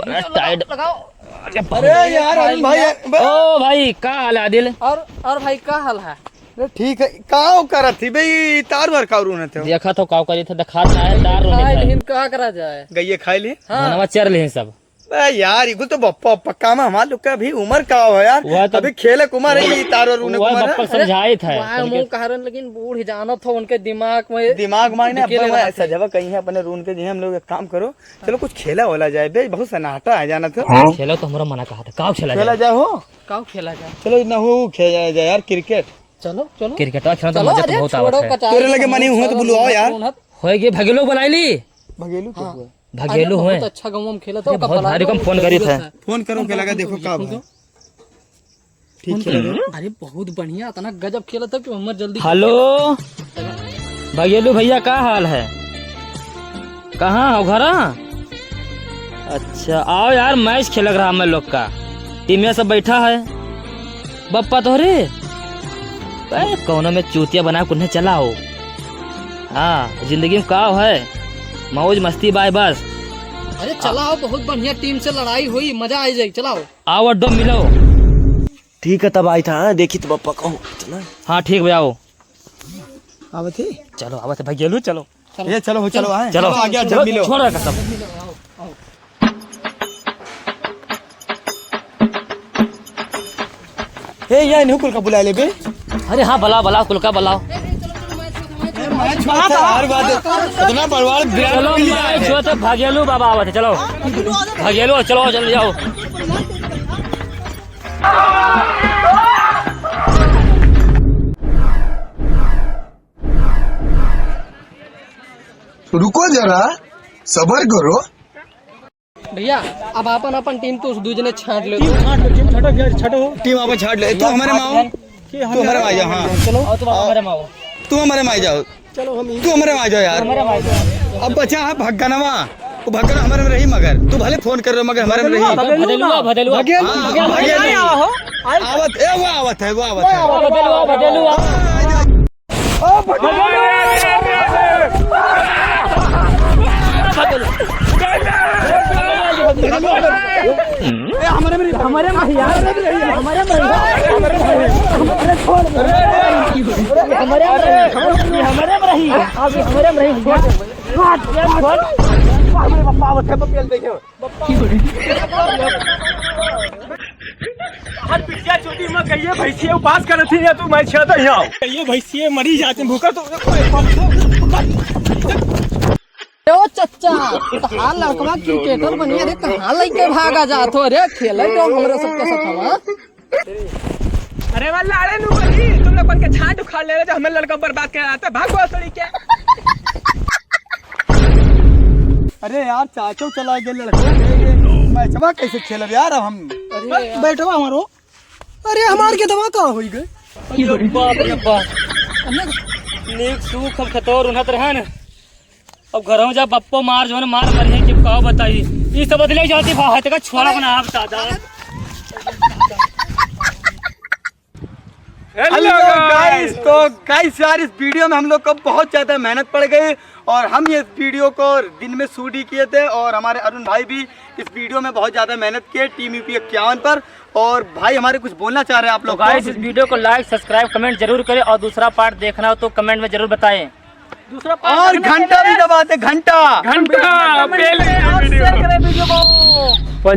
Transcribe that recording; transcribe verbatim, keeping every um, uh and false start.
अरे, टाइट। लगाओ। अरे यार, अरुण भाई, ओ भाई, का हाल है, आदिल? और, और भाई, का हाल है? अरे ठीक है, का करत थी बे, तार भर का रूनत हो? देखा तो का करी थे, दिखात ना है, तार रूनत है। लेकिन का करा जाए? गइये खाई ली? हाँ। मनवा चर ली सब। बे यार, इगुल तो बप्पा, बप्पा काम है, हमार लोग का अभी उमर का हो यार? वह तो अभी खेले के उमर है, ये तार और रूने के वह उमर है। बप्पा समझाए था। वह मुंह कह रहे, लेकिन बूढ़ जानत हो, उनके दिमाग में दिमाग मायने ढकेले अपन रहते। सजवा कहीं है, अपने रून के जी, हम लोग एक काम करो, चलो कुछ खेला होला जाए बे, बहुत सन्नाटा है जाना तो। हाँ। खेला तो हमरा मना कहा था, का खेला खेला जाए? जाए हो? का खेला जाए? चलो ना हो, खेला जाए यार, क्रिकेट। चलो, चलो। क्रिकेट खेला तो चलो, मजा तो अरे, बहुत छोड़ो आवत है। कचाई, तोरे लगे मनी हुआ तो बुलवाओ यार। होए गे, भगेलू बुलाई ली। भगेलू के हाँ। हुआ? भगेलू अरे, हुए? बहुत अच्छा गाँव में खेला था, अरे, ओका बहुत बुला भारी लो। कम फोन करी था। फोन करो, के लगा देखो का फोन भाई। करो। ठीक है। अरे बहुत बढ़िया, इतना गजब खेलत है कि हमर जल्दी हेलो, भगेलू भैया, का हाल है? कहाँ हो घरा? अच्छा, आओ यार, मैच खेलक रहा हम लोग का, टीमिया सब बैठा है। बप्पा तोहरे, ए, कौनो में चूतिया बना कुन्हे चलाओ। हाँ, जिंदगी में का है, मौज मस्ती बाय बस। अरे चलाओ, बहुत बढ़िया टीम से लड़ाई हुई, मजा आ जाए, चलाओ। आओ अड्डो मिलो। ठीक है, तब आई था, हाँ, देखी तो बप्पा कहूँ, चला। हाँ, ठीक बा, आओ। आवत ही? चलो, आवत है, भगेलू, चलो। ये चलो, हो, चलो, आए। चलो। चलो, आगे, चलो, जब मिलो। छोड़ो कसम। ए, या इन्हें कुल का बुला ले बे। अरे हाँ, बुलाओ, बुलाओ, कुल का बुलाओ। ए, मैच होत है, हर बात है। इतना बड़वार विराट चलो, कोहली मैच आए। होत है, भगेलू बाबा आवत है, चलो। भगेलू, चलो, जल्दी जाओ। रुको जरा, सबर करो। भैया, अब आपन आपन टीम तो उस दू जने छांट ले। टीम छांट ले, टीम छांटो, क्या छांटो? टीम आपन छांट ले। तू हमरे में आओ। के तू हमरे में आ जा, हाँ। चलो। और तुम हमरे में आओ। तू हमरे में आ जाओ। चलो, हम तू हमरे में आ जाओ यार। हमरे में आ जाओ। अब बचा है भगनवा। वो भगनवा हमरे में रही, मगर तू भले फोन कर रहे हो, मगर हमरे में रही। भगेलू ना। भगेलू, भगेलू। हाँ, भगेलू। भगेलू। आवत, ए, वो आवत है, वो आवत है। भगेलू, भगेलू। हाँ, आ जा। ए, हमरे में रही, हमरे में रही, हमरे में रही, हमरे में रही। हमरे छोड़ दे। हमरे में रही, हमरे में रही। अब हमरे में रही, छोड़ दे। छोड़, छोड़। हमरे पप्पा आवत है, पप्पा देखे। हर पिटिया चोटी में गइये भैंसिया उपास करत ही, या तू मैं छेद यहाँ। गइये भैंसिया मरी जाते भूखा तो। ओ चच्चा, तहार लड़कवा क्रिकेटर बनिया रे, कहाँ लइके भागा जात हो रे, खेले तो हमरे सबके साथ हवा। अरे वाह, लाड़े नु बनी, तुम लोग बन के छांट उखाड़ ले रहे, जो हमें लड़का बर्बाद कर रहा था, भाग बहुत थोड़ी क्या। अरे यार, चाचो चला गए लड़को, मैचवा कैसे खेलब यार अब हम? अरे यार। बैठवा हमारो। अरे हमार के दवा कहाँ होई गए? अरे बाप रे बाप। नीक सूख हम खतौर उन्हत रहन। अब घरों जा बप्पो मार जोन मार मरिहे कि का बताई। ई सब बदले जाती भा हट का छोड़ा बना आप दादा। हेलो गाइस, तो गाइस यार, इस वीडियो में हम लोग को बहुत ज़्यादा मेहनत पड़ गई और हम ये वीडियो को दिन में शूट ही किए थे और हमारे अरुण भाई भी इस वीडियो में बहुत ज़्यादा मेहनत किए टीम यूपी इक्यावन पर। और भाई हमारे कुछ बोलना चाह रहे हैं आप तो लोग को। गाइस, इस वीडियो को लाइक, सब्सक्राइब, कमेंट जरूर करें और दूसरा पार्ट देखना हो तो कमेंट में जरूर बताएं। दूसरा पार्ट और देखने के लिए घंटा भी दबाते, घंटा। घंटा, बेल और वीडियो। शेयर करें वीडियो को।